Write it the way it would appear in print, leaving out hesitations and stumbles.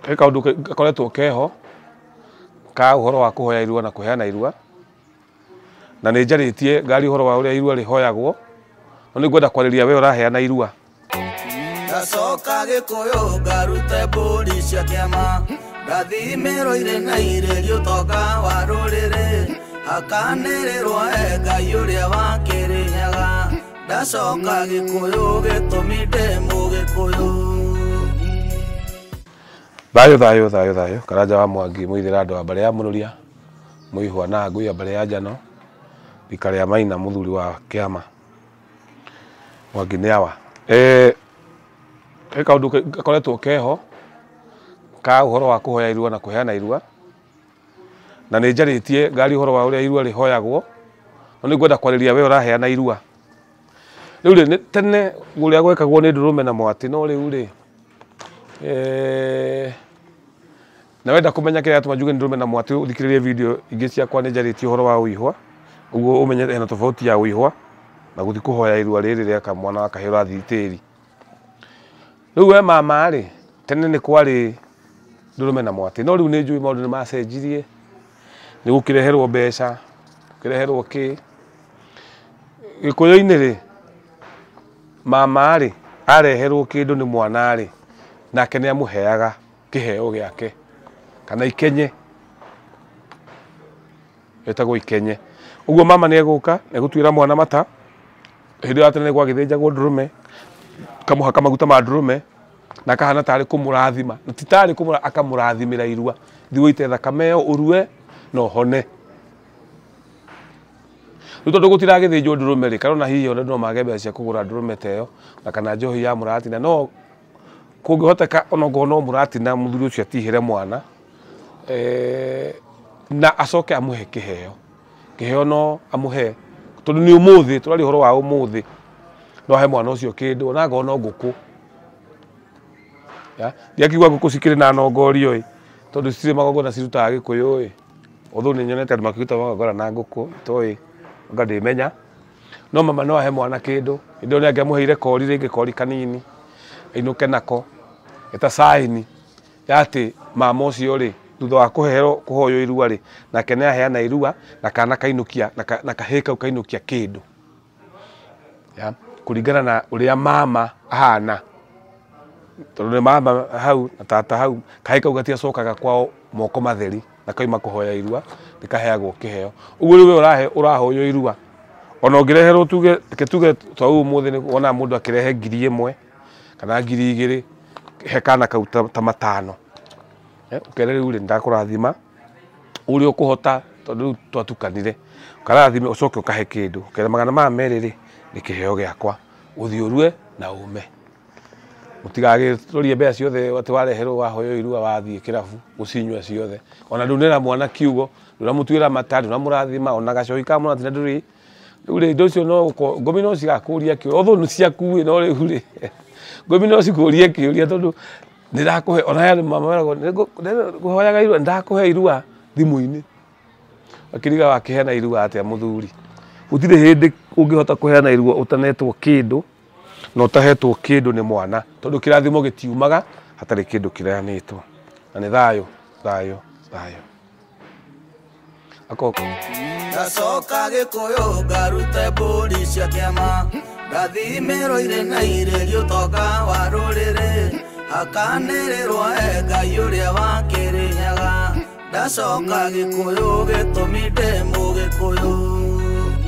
He kaundu gakoretwo keho ka uhoro wa kuhoya irua na kuheana irua, na nĩ njarĩtie ngari uhoro wa ũrĩa irua rĩhoyagwo, no nĩ ngwenda kwarĩria we ũraheana irua. Ngacoka Gĩkũyũ ngarute mbũri cia kĩama, ngathimĩrwo irĩ na irĩrio ũtonga wa rũrĩrĩ, hakanĩrĩrwo he Ngai ũrĩa wa Kĩrĩnyaga. Ndacoka Gĩkũyũ gĩtũmi ndĩ Mũgĩkũyũ. Thayũ thayũ thayũ thayũ, Karanja wa Mwangi mũithĩra andũ a mbarĩ ya Mũrũria, mũihwa na ngui ya mbarĩ ya Njano, rika rĩa Maina mũthuri wa kĩama. Mwangi nĩ awa. He kaundu gakoretwo keho ka uhoro wa kuhoya irua na kuheana irua, na nĩ njarĩtie ngari uhoro wa ũrĩa irua rĩhoyagwo, no nĩ ngwenda kwarĩria we ũraheana irua. Rĩu rĩ, tene ũrĩa gwekagwo nĩ ndũrũme na mwatĩ, no rĩu rĩ, na wenda kũmenya kĩrĩa gĩatũma njuge nĩ ndũrũme na mwatĩ, ũthikĩrĩrie video ingĩ ciakwa nĩ njarĩtie ũhoro wa ũihwa, ũguo ũmenye hena tofauti ya ũihwa na gũthiĩ kũhoya irua rĩrĩ rĩa mwana wa kahĩĩ ũrathiĩ tĩri. Rĩu we mama rĩ, tene nĩ kwarĩ ndũrũme na mwatĩ, no rĩu nĩ njũĩ maũndũ nĩ macenjirie, nĩ gũkĩreherwo mbeca, gũkĩreherwo kĩ. Gĩkũyũ-inĩ rĩ, mama rĩ, areherwo kĩndũ nĩ mwana rĩ, nake nĩ amũheaga kĩheo gĩake kana ikenye, ĩtagwo ikenye. Ũguo mama nĩ egũka, egũtuĩra mwana mata, hĩndĩ ĩyo tene gwagĩthĩnjagwo ndũrũme, kamũhaka maguta ma ndũrũme, na akahana tarĩ kũmũrathima, na ti tarĩ kũmũra, akamũrathimĩra irua, thiĩ ũite thakame ĩyo ũrue na ũhone. Rĩu tondũ gũtiragĩthĩnjwo ndũrũme rĩ, kana ona hihi ona no mage mbeca cia kũgũra ndũrũme ta ĩyo, na kana njohi ya mũratina, no kũngĩhoteka ona okorwo no mũratina mũthuri ũcio atihĩre mwana, na acoke amũhe kĩheo. Kĩheo no amũhe, tondũ nĩ ũmũthĩ, tũraria ũhoro wa ũmũthĩ, no ahe mwana ũcio kĩndũ, ona akorwo no ngũkũ. Ndiakiuga ngũkũ cikĩrĩ na nongorio ĩ, tondũ citirĩ magongona cirutaga Gĩkũyũ ĩ. Although nĩ nyonete andũ makĩruta magongona na ngũkũ, itoĩ, anga ndĩmenya. No mama no ahe mwana kĩndũ, hĩndĩ ĩyo nĩ angĩamũheire kori rĩngĩ kori kanini, ainũke nako, ĩta sign ya atĩ mama ũcio rĩ, thutha wa kũheo kũhoywo irua rĩ, nake nĩ aheana irua, na kana kainũkia, na kahĩĩ kau kainũkia kĩndũ. Kũringana na ũrĩa mama ahana, tondũ nĩ mama hau na tata hau, kahĩĩ kau gatiacokaga kwao moko matheri, na kauma kũhoya irua, nĩ kaheagwo kĩheo. Ũguo rĩu we ũrahoywo irua, ona ũngĩreherwo tuge, reke tuge ta ũũ ũmũthĩ nĩ wonaga mũndũ akĩrehe 1000 kana 2000, he kana kau ta 5. Ũkere rĩu rĩ, nĩndakũrathima ũrĩa ũkũhota, tondũ rĩu twatukanire, ũkarathime ũcoke ũkahe kĩndũ, ũkere 200 rĩ, nĩ kĩheo gĩakwa, ũthiĩ ũrue na ũme. Mũtigagĩrorie mbeca ciothe atĩ wareherwo wahoywo irua wathiĩ kĩrabu gũcinyua ciothe. Ona ndũnera mwana kiugo, ndũramũtuĩra mata, ndũramũrathima, ona gacohi ka mũratina ndũrĩ. Rĩu rĩ, indo icio no ũkorwo, ngomi no cigakũria kĩũria, although nĩ ciaku ĩ, no rĩu rĩ, ngomi no cikũrie kĩũria tondũ nĩndakũhe, ona he andũ mama meragwo, ngũhoyaga irua, nĩndakũhe irua thimũ-inĩ. Akĩriga wakĩheana irua atĩa mũthuri? Gũtirĩ hĩndĩ ũngĩhota kũheana irua ũtanetwo kĩndũ, na ũtahetwo kĩndũ nĩ mwana, tondũ kĩrathimo gĩtiumaga hatarĩ kĩndũ kĩrehanĩtwo. Na nĩ thayũ, thayũ, thayũ. Akoko. Ngacoka Gĩkũyũ ngarute mbũri cia kĩama, ngathimĩrwo irĩ na irĩrio ũtonga wa rũrĩrĩ, hakanĩrĩrwo he Ngai ũrĩa wa Kĩrĩnyaga. Ndacoka Gĩkũyũ gĩtũmi ndĩ